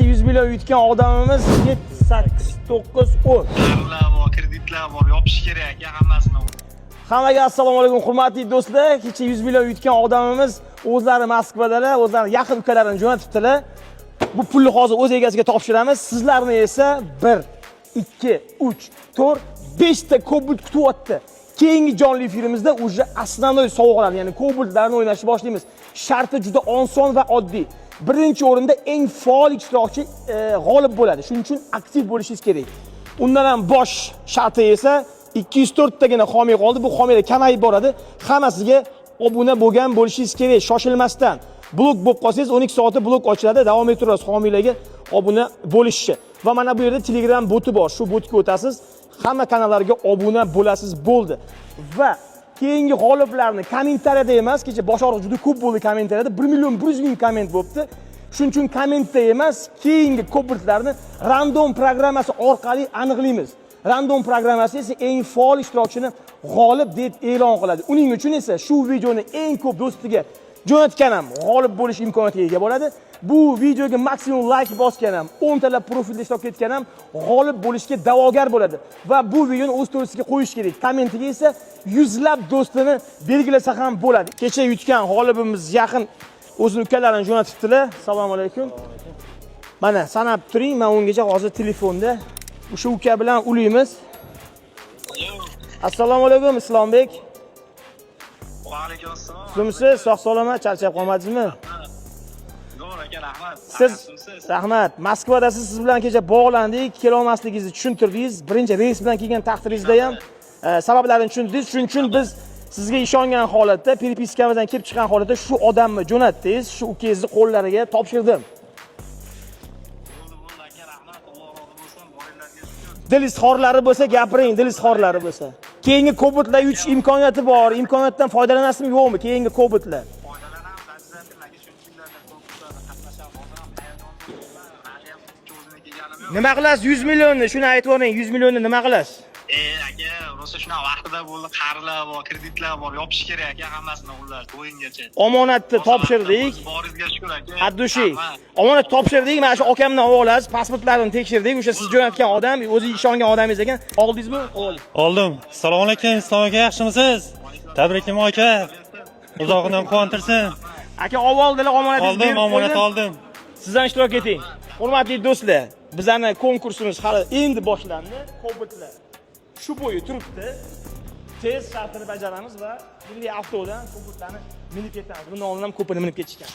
100 million yutgan odamimiz 7, 8, 9, 10. Qarzlar bor, kreditlar bor, yopish kerak aka hammasini. Hammaga assalomu alaykum, hurmatli do'stlar. Kecha 100 million yutgan odamimiz o'zlari Moskvadalar, o'zlari yaqin ukalarini jo'natibdilar. Bu pulni hozir o'z egasiga topshiramiz. Sizlarni esa 1, 2, 3, 4, 5 ta Cobalt kutyapti. Keyingi jonli efirimizda уже основной sovg'alar, ya'ni Cobaltlarni o'ynashni boshlaymiz. Sharti juda oson va oddiy. Birinchi o'rinda eng faol ishtirokchi g'olib bo'ladi. Shuning uchun aktiv bo'lishingiz kerak. Undan ham bosh sharti esa 204 tagina homiy qoldi. Bu homiylar kamayib boradi. Hammasiga obuna bo'lgan bo'lishingiz kerak, shoshilmasdan. Blok bo'lib qolsangiz, 12 soatda blok ochiladi, davom ettirasiz homiylarga obuna bo'lishni. Va mana bu yerda Telegram boti bor. Shu botga o'tasiz, hamma kanallarga obuna bo'lasiz, bo'ldi. Va keyingi g'oliblarni kommentariyada emas, kecha bosh og'riq juda ko'p bo'ldi kommentariyada, 1 million 100 ming komment bo'libdi. Shuning uchun kommentda emas, keyingi Cobaltlarni random programmasi orqali aniqlaymiz. Random programmasi esa eng faol ishtirokchini g'olib deb e'lon qiladi. Uning uchun esa shu videoni eng ko'p do'stiga jo'natgan ham g'olib bo'lish imkoniyatiga ega bo'ladi. Bu videoga maksimum layk bosgan ham, 10 talab profilda ishtirok etgan ham g'olib bo'lishga da'vogar bo'ladi. Va bu videoni o'z storiesiga qo'yish kerak. Kommentiga esa yuzlab do'stini belgilasa ham bo'ladi. Kecha yutgan g'olibimiz yaqin o'zini ukalarini jo'natibdilar. Assalomu alaykum. Mana, sanab turing, men ungacha hozir telefonda o'sha uka bilan ulaymiz. Assalomu alaykum, Islombek. Va alaykum assalom. Tuzukmisiz? Sog' salomat, charchab qolmadingizmi? Zo'r aka, rahmat. Siz Yaxshimisiz? Rahmat. Moskvadasiz, siz bilan kecha bog'landik, kelolmasligingizni tushuntirdingiz. Birinchi reys bilan kelgan taqdiringizda ham sabablarini tushundingiz. Shuning uchun biz sizga ishongan holatda, переписка mizdan kelib chiqqan holatda shu odamni jo'natdingiz, shu ukangizni qo'llariga topshirdim. Bo'ldi, bo'ldi aka, rahmat. Alloh rozi bo'lsin. Boringlarga shukur. Dil izhorlari bo'lsa gapiring, dil izhorlari bo'lsa. Keyingi Cobaltlar yutish imkoniyati bor. Imkoniyatdan foydalanasizmi, yo'qmi? Keyingi Cobaltlar. Foydalanamiz, обязательно aka, chunki ularda konkurslarda qatnashamiz. Hozir ham hayajonda, hali ham o'zini kelganim yo'q. Nima qilasiz 100 millionni? Shuni aytib yuboring, 100 millionni nima qilasiz? Aka, rosa shunaqa vaqtida bo'ldi, qarzlar bor, kreditlar bor, yopish kerak aka hammasini, xullas, o'yingacha. Omonatni topshirdik. Boringizga shukur aka. От души. Rahmat. Omonat topshirdik, mana shu okamdan olasiz, pasportlarini tekshirdik. O'sha siz jo'natgan odam, o'zi ishongan odamingiz ekan. Oldingizmi? Oldik. Oldim. Assalomu alaykum, Islom aka, yaxshimisiz? Tabriklayman aka. Uzog'idan quvontirsin. Aka, olib oldilar omonatingizni, Oldim, berib omonat qo'ydim. oldim. Sizdan ishtirok eting. Hurmatli do'stlar, bizani konkursimiz hali endi boshlandi. Cobaltlar shu bo'yi turibdi. Tez shartini bajaramiz va milliy avtodan Cobaltlarni minib ketamiz. Bundan oldin ham ko'pini minib ketishgan.